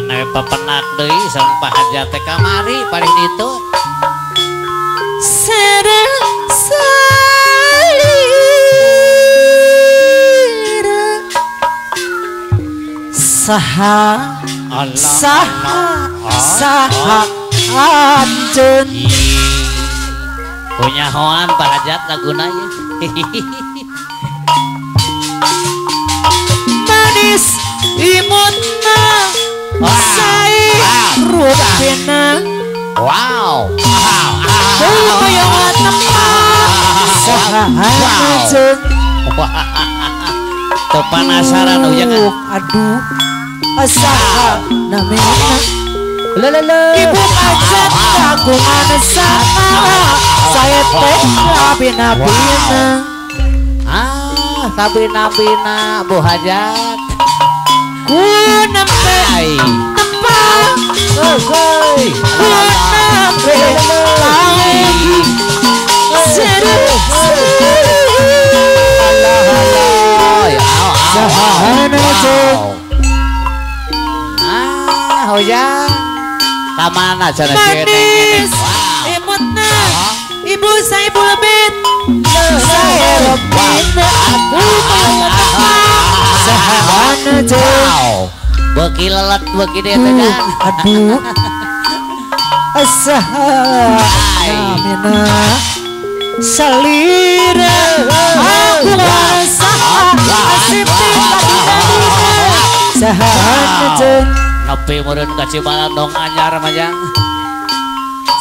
Cenah pepenak deui sareng Pak Hajat teh kamari paling ditu. Sareng salira saha saha saha anjeun. Punya hoan Pak Hajat laguna ye. Manis imutna sae rupina. Wow. Tuh penasaran ujang. Aduh, saha namina. Ibu Hajat kagungan saha saya teh kabina-bina. Ah, kabina-bina Bu Hajat. Ku nembe tepang, ku nembe pagi seru seru. Ah, ujang. Kamana cenah manis imutna ibu saya ibu lebet saya robina aku mau sahana. Wow, beki lelet beki dia teh kan. Aduh, saha namina salira aku saha asip sahana. Nepi meureun ka Cibalandong anyar mah jang.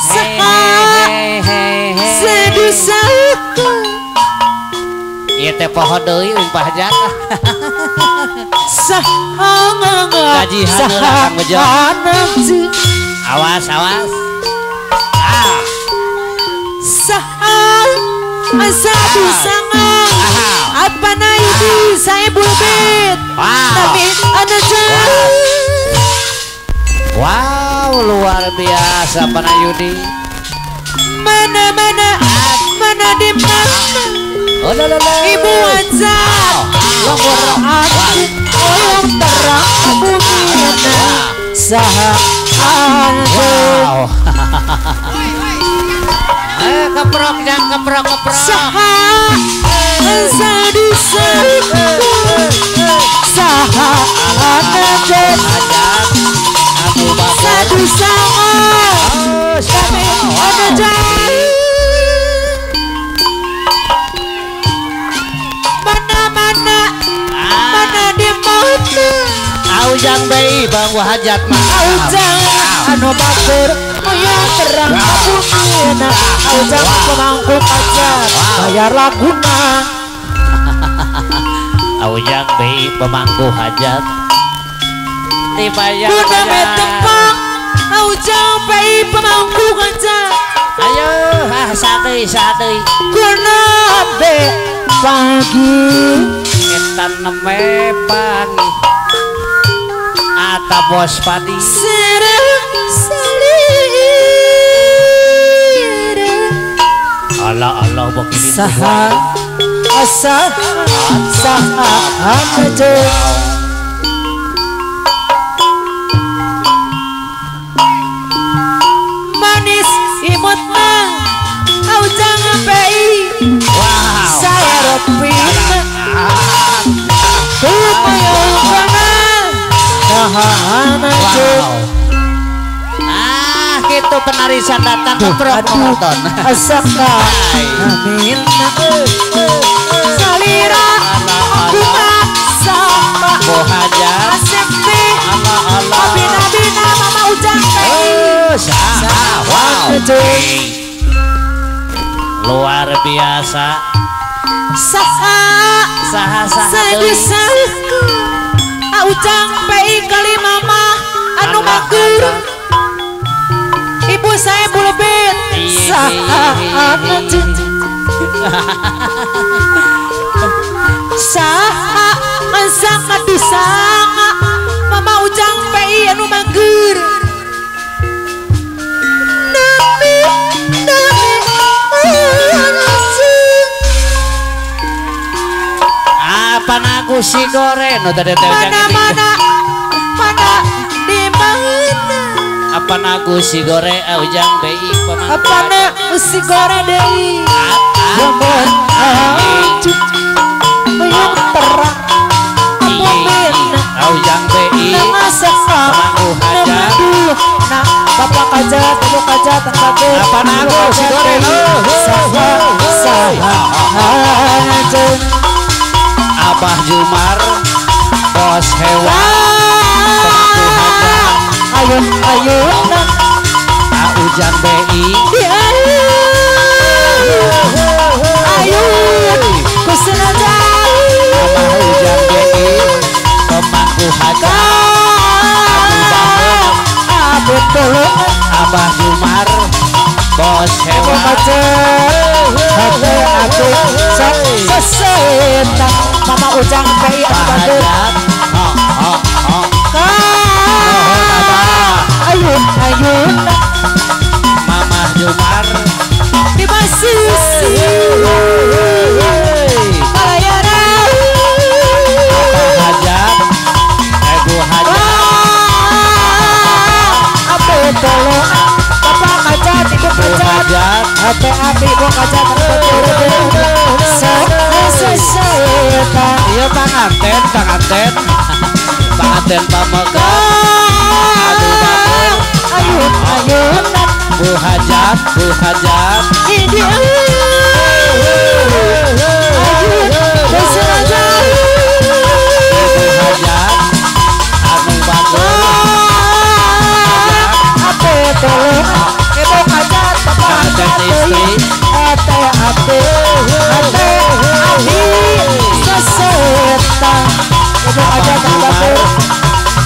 Saha sedusaku. Ieu teh poho deui euy Pak Hajat. Saha gajihan heula Kang Bejo. Awas awas. Ah. Saha satu sanga apa naidi saya bulbet. Tapi ada jauh. Wow, luar biasa Panayudi. Mana mana mana di mana Ibu Hajat lembur hati oyong terang bumina saha anjeun. Eh, keprok jang keprok keprok. Saha sadusa saha anjeun. Satu sama kami ada jauh. Mana mana mana di mana Aujang bayi Bang Hajat mah. Aujang anu batur moyang terang kabumina. Aujang pemangku hajat bayar laguna. Aujang bayi pemangku hajat dibayar. Guna metepang aujang pai pemangku hajat. Ayo ah sadeuy sadeuy. Guna be pagi eta neme pagi ata bos padi serang salira. Allah Allah bokini saha saha saha anjeun. Manis imutna aujang pai saya ropina Ah, gitu penarisan datang keprok penonton. Asaka namina salira bunga sama Bu Hajat asep bina bina mama ujang pai. Wow, luar biasa. Saha saha saha sadusaku aujang pai kali mama anu mager. Ibu saya bulebet saha saha saha dusanga mama ujang pai anu mager. Nami nami apa nagu si goreng nu tadi teh mana mana mana di mana. Apa nagu si gore Ujang BI pemangku apa na si gore deui Jaman acu Mayung terang Ujang BI pemangku hajat Bapak kajat, ibu kajat, apa nagu si gore saha Abah Jumar bos hewan pemangku hajat ayun ayun Ujang BI ayun kusenaja Abah Ujang BI pemangku hajat Abah Jumar bos hewan Mama Ujang BI hajat ayun ayun Mama Jumar di masisi pelayaran Abah hajat Ibu hajat ape tolong bapak hajat ibu hajat ape api ibu hajat iya panganten panganten panganten pamegat ayun ayun Bu hajat bu hajat ini ayun beseraja ibu hajat anu bagus ape tolong ibu hajat bapak hajat istri ate ape ate api seseta ibu hajat bagus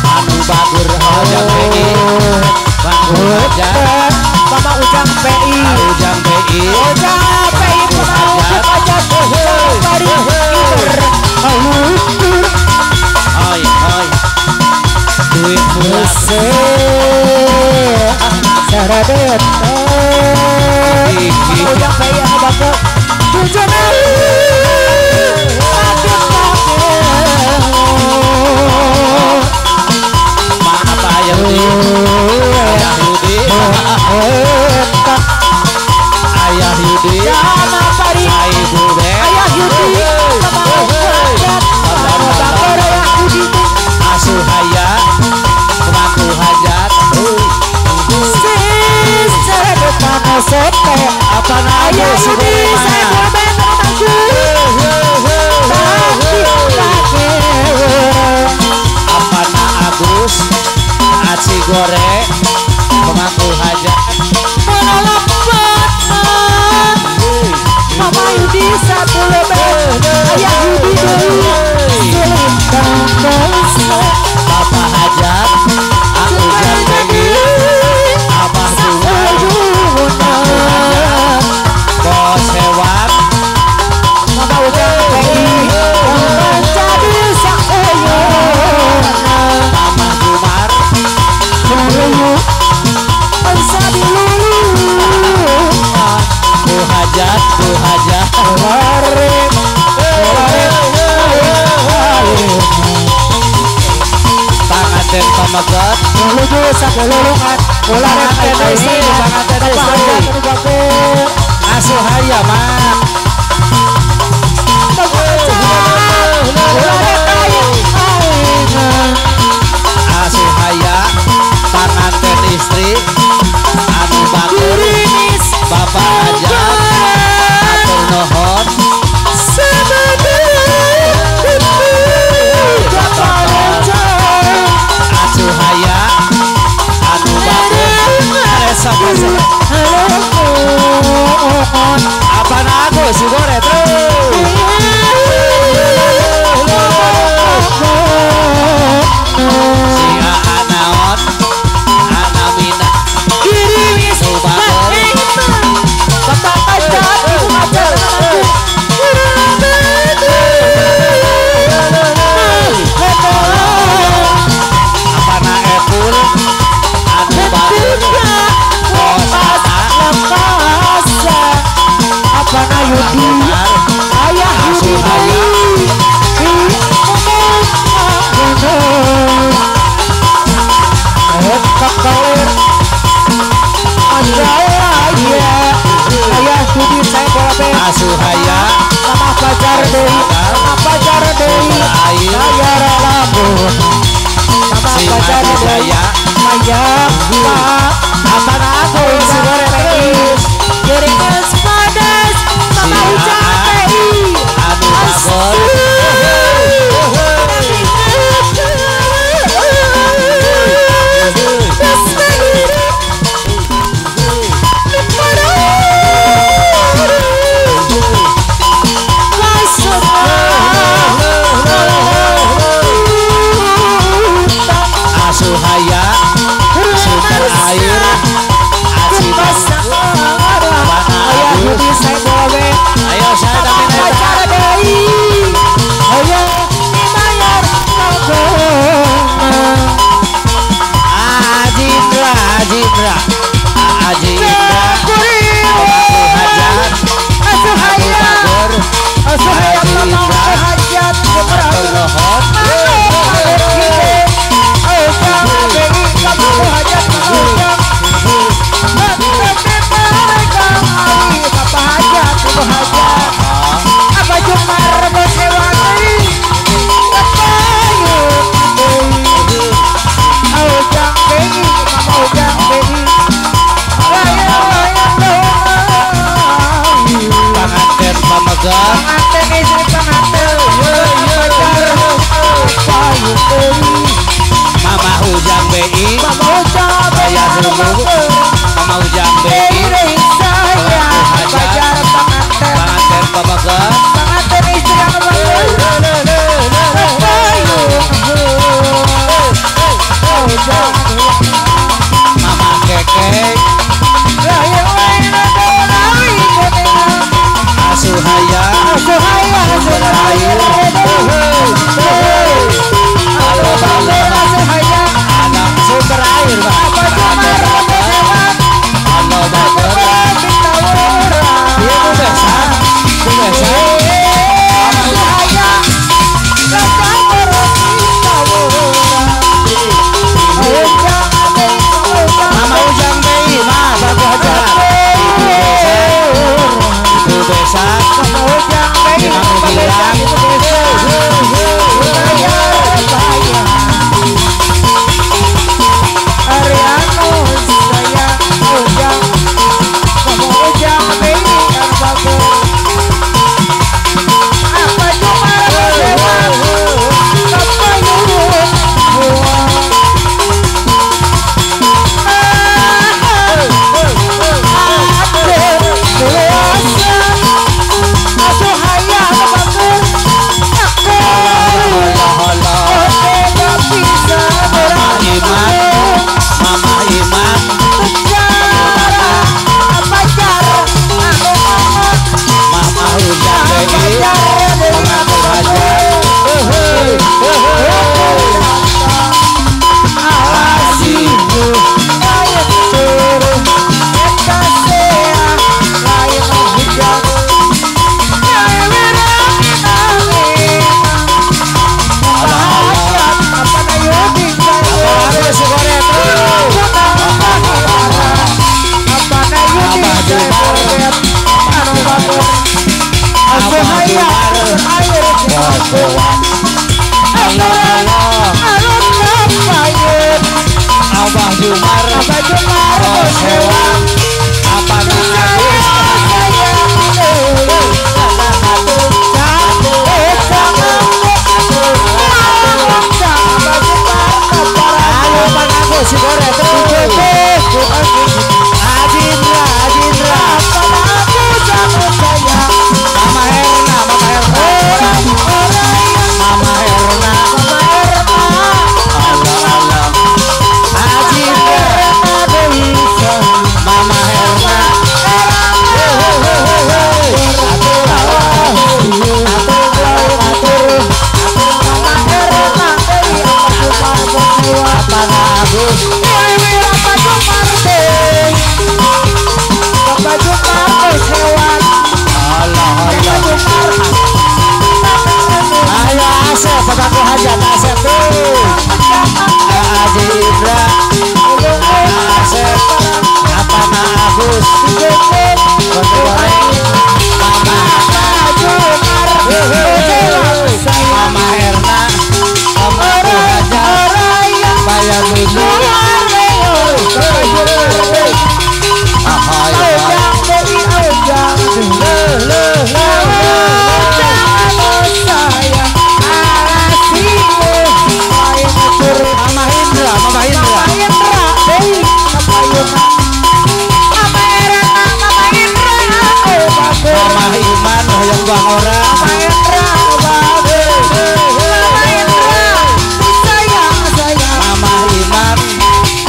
anu bagus hajat BI Bangku hajat Bapak Ujang PI Ujang BI Ujang PI pemangku hajat pari iber alutur oi oi duit bulan saradet Ujang PI anu bapak tujuan Maaf Ayah Yudi Ayah Yudi Ayah Yudi Ibu Ayah Yudi Asuhaya pemangku hajat apa Ayah Yudi apa na Agus aci gore pemangku hajat Mama Yudi satu lebih Ayah Yudi Bapak hajat Ujang BI Abah Jumar bos hewan Mama Ujang BI menjadi sauyun Mama Jumar Bu hajat bu hajat panganten pamegat menuju sakelulungan panganten istri panganten istri asuhaya mak asuhaya panganten istri anu bagus bapak hajat atur nuhun asuhaya anu bagus apa aku si gore terus si anaon anamina Bapak hajat ibu hajat apa na epul anu bagus bos apa na Yudi Ayah Budi saya bola Asuhaya Mama Fajar Dewi Mama Fajar Dewi Ayah Lamun Mama Fajar Dewi Maya Apa aku terus Jeringers padas Mama Ujang PI Anu Bagor Asuhaya sumber air ayo saya Ajindra Ajindra Ajindra Hajat Hajat Mama Ujang BI Mama Ujang BI Mama Ujang BI saya panganten pamegat panganten istri anu Mama Keke Asuhaya Asuhaya anak sumber air Mama Ujang BI mah Bapak Hajar Ibu Besan Mama Ujang BI Mama Abah Jumar Abah Jumar Sewa apa Ajindra Ajindra Mama Erna Mama Erna Mama Erna Allah Allah Ajindra Bangora, Mama Indra, Mama Indra, sayang sayang. Mama Iman,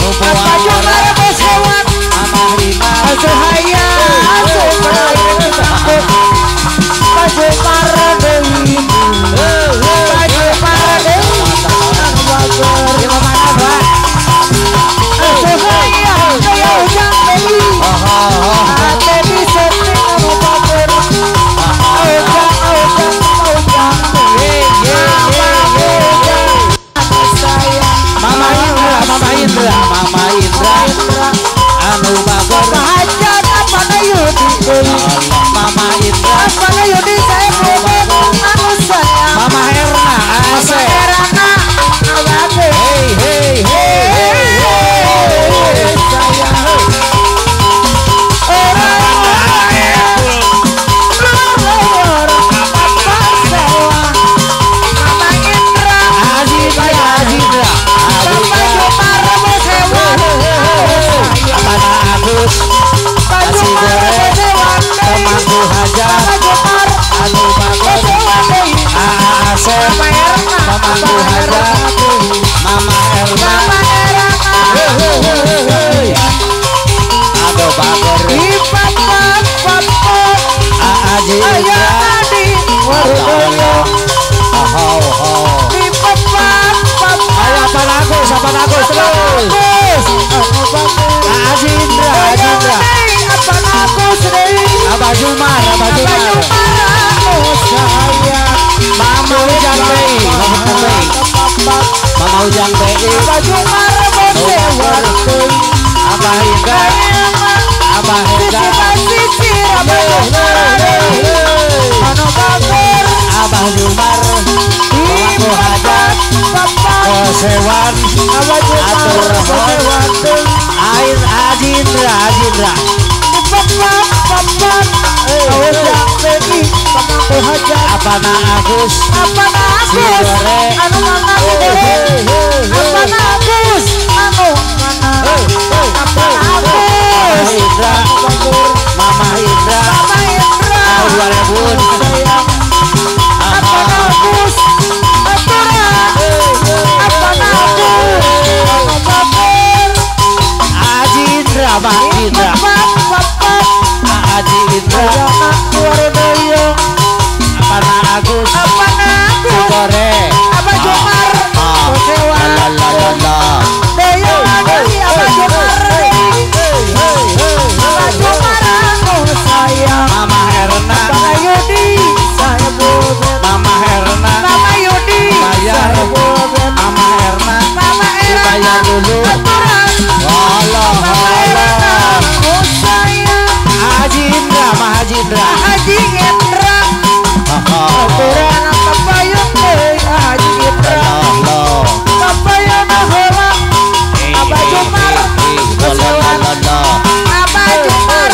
Apa Jumar Bosewan, Mama Iman, Asuhaya, Asuhaya, Jumar Dewi, Jumar Dewi, mana Pak? Asuhaya, kaya ujang Dewi, ate di setting anu bager, ujang ujang ujang Dewi, Mama Indra, Mama Indra, Mama Indra, anu bager, Hajat apa na Yudi, Mama Indra, apa na Yudi saya belum anu sayang, Mama Erna, Mama Erna, awake, hey hey hey hey sayang, Mama Indra, Azindra, Azindra, Bapak Jumar Bosewan, Apana Agus, Pak Jumar Bosewan, Pemangku Hajat, Bapak Jumar anu bager, Bosewan deui, Aa Asep, Mama Erna, Pemangku Hajat, Mama Erna, Mama Erna, aduh bager, Ipapat papat, Aa ayah Jindra, tadi wardoyo, oh oh, Ipapat papat, ayo Apana Agus, Apana Agus terus, Agus, anu bager, Aa Jindra, Jindra, Apana Agus deui, Abah Jumar, Abah Abah Jumar, Jumar anu sayang, Mama Ujang Bei, Mama Ujang Bei, Mama Ujang Bei, Abah Jumar Bosewan deui, Abah Indra, Abah Hendra, sisi Abah Jumar deui, anu bager, Abah Jumar, Pemangku Hajat, Bapak Bosewan, Abah Jumar Atur Bosewan deui, Air Ajindra, Ajindra, Bapak bapak, Ujang deui, pemangku hajat, Apana Agus, Apana Agus, anu mana si goreng, Apana Agus, anu mana, Apana Agus, Indra, Mama Indra, Mama Indra, Aduh sayang, Apana Agus, aturan, Apana Agus, anu bager, Ajindra, Abah Indra, bapak bapak, Aji Indra, ayana wardoyo, Apana Agus, Apana Agus, Gore, Abah Jumar, Bosewan, la la la la, Deyo deui, Abah Jumar deui, Abah Jumar anu sayang, Mama Erna, Mama Yudi, saya boben, Mama Erna, Mama Yudi, Bayar. saya boben, Mama Erna, Mama Erna, dibayar dulu, aturan, Allah Mama Erna, Allah, anu sayang, Haji Indra, Ma Haji Indra, Haji Indra, aturan kapayun deui, Haji Indra, Allah, kapayun heula, Abah Jumar, la la la, Abah Jumar,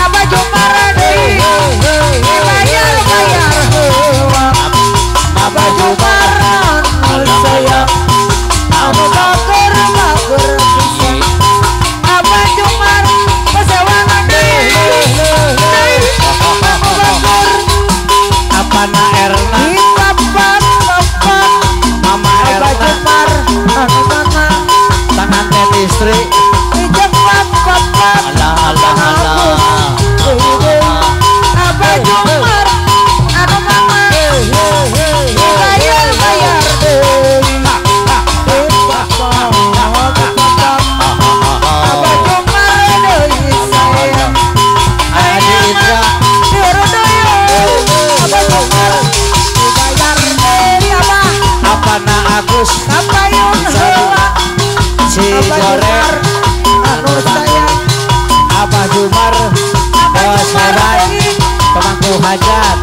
Abah Jumar deui, bayar bayar heula, Abah Jumar anu sayang, anu bager bager pisan, Abah Jumar Bosewan deui, deui, anu bager, Apana Erna, Ipapat papat, Mama Abah Erna, Jumar anu mana, pengantin istri, Ijepat papat, Allah Allah Allah, Abah Jumar anu mana, bayar bayar deui, Abah Jumar deui sayang, Haji Indra, Diurudeuy, Abah Jumar dibayar deui Abah, Apana Agus, kapayun heula, si Abah Gore, Jumar anu sayang, Abah Jumar, Abah Jumar Bosewan, deui, pemangku hajat,